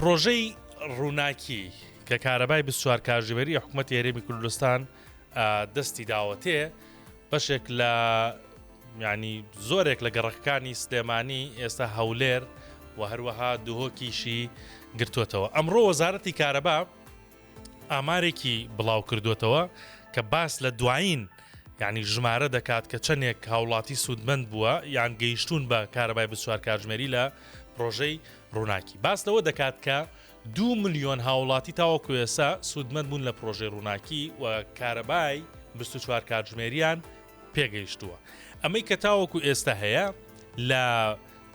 پرۆژەی ڕووناکی کە کارەبای 24 کاژێری حکوومەتی هەرێمی کوردستان دەستی داوەتێ بەشێک لە ینی زۆرێک لە گەڕەکەکانی سلێمانی ئێستا هەولێر و هەروەها دهۆکیشی گرتوتەوە ئەمڕۆ وەزارەتی کارەبا ئامارێکی بڵاو کردوتەوە کە باس لە دوایین یعنی ژمارە دەکات کە چەندێک هاوڵاتی سوودمەند بووە یان گەیشتون بە کارەبای 24 کاتژمێری لە پرۆژەی ڕووناکی باس لەوە دەکات کە دوو ملیۆن هاوڵاتی تاوەکو ئێستا سوودمەند بوون لە پرۆژەی ڕووناکی و کارەبای 24 کاتژمێریان پێگەیشتووە. ئەمەی کە تاوەکو ئێستا هەیە لە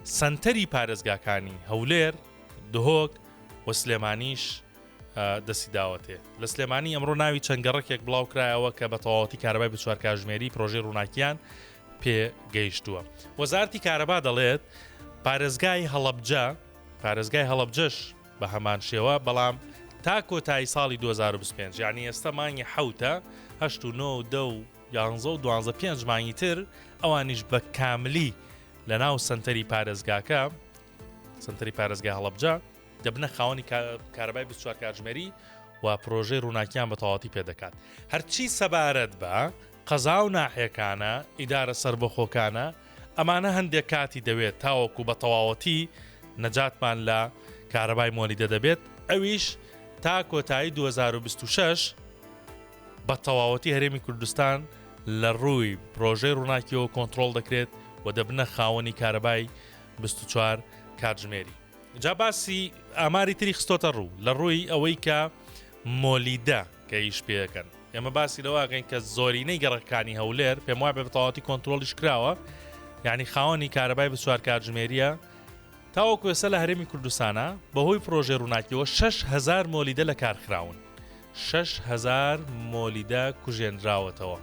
سەنتەری پارێزگاکانی هەولێر، دهۆک و سلێمانیش دەستی داوەتێ. لە سلێمانی ئەمڕۆ ناوی چەند گەڕەکێک بڵاو کرایەوە کە بە تەواوەتی کارەبای 24 کاژمێری پرۆژەی ڕووناکیان پێ گەیشتووە. وەزارەتی کارەبا دەڵێت پارێزگای هەڵەبجە پارێزگای هەڵەبجەش بە هەمان شێوە، بەڵام تا کۆتایی ساڵی 2025 یعنی ئێستا مانگی حەوتە هەشت و نۆ و دە و یانزە و دوانزە پێنج مانگی تر ئەوانیش بە کاملی لە ناو سەنتەری پارێزگاکە سەنتەری پارێزگای هەڵەبجە دەبنە خاوەنی کارەبای 24 کاتژمێری و پرۆژەی ڕووناکیان بە تەواوەتی پێدەکات هەرچی سەبارەت بە قەزا و ناحیەکانە ئیدارە سەربەخۆکانە ئەمانە هەندێک کاتی دەوێت تاوەکو بە تەواوەتی نەجاتمان لە کارەبای مۆلیدە دەبێت ئەویش تا کۆتایی 2026 بە تەواوەتی هەرێمی کوردستان لە ڕووی پرۆژەی ڕووناکیەوە کۆنتترۆل دەکرێت و دەبنە خاوەنی کارەبای 24 کاتژمێری جا باسی ئاماری تری خستۆتە ڕوو لە ڕووی ئەوەی کە مۆلیدە کە ئیش پێەکەن ئێمە باسی لەوەکەین کە زۆرینەی گەڕەکانی هەولێر پێم وابێ بەتەواتی کۆنتترۆلیش کراوە یعنی خاوەنی کارەبای بچوار کاتژمێریە تاوەکو ئێستا لە هەرێمی کوردستانە بەهۆی پرۆژەی ڕووناکیەوە 6هزار مۆلیدە لە کارخراون 6هزار مۆلیدە کوژێنراوەتەوە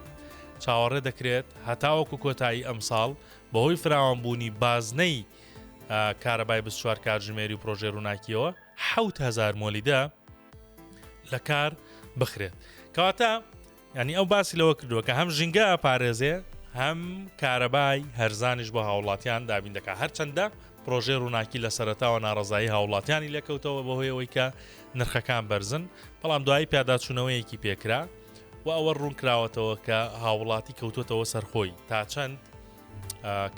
چاوەڕێ دەکرێت هەتاوەکو کۆتایی ئەمساڵ بەهۆی فراوانبوونی بازنەی کارەبای 24 کاتژمێری و پرۆژەی ڕووناکیەوە 6هزار مۆلیدە لە کار بخرێت کەواتە ینی ئەو باسی لەوە کردووە کە هەم ژینگە ئەپارێزێ هەم کارەبای هەرزانیش بۆ هاوڵاتیان دابین دەکات هەرچەندە پرۆژەی ڕووناکی لە سەرەتاوە ناڕەزایی هاوڵاتیانی لێکەوتەوە بەهۆی ئەوەی کە نرخەکان بەرزن بەڵام دوایی پیاداچوونەوەیەکی پێکرا و ئەوە ڕوون کراوەتەوە کە هاوڵاتی کەوتوتەوە سەرخۆی تا چەند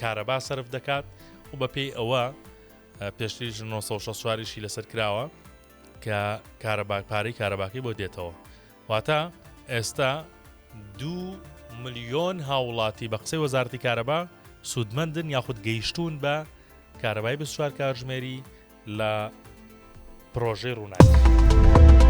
کارەبا سەرف دەکات و بەپێی ئەوە پێشتریش 964 یشی لەسەر کراوە کە کارەبا پارەی کارەباکەی بۆ دێتەوە واتە ئێستا دوو ملیۆن هاوڵاتی بە قسەی وەزارەتی کارەبا سوودمەندن یاخود گەیشتوون بە کارەبای 24 کاتژمێری لە پرۆژەی ڕووناکی.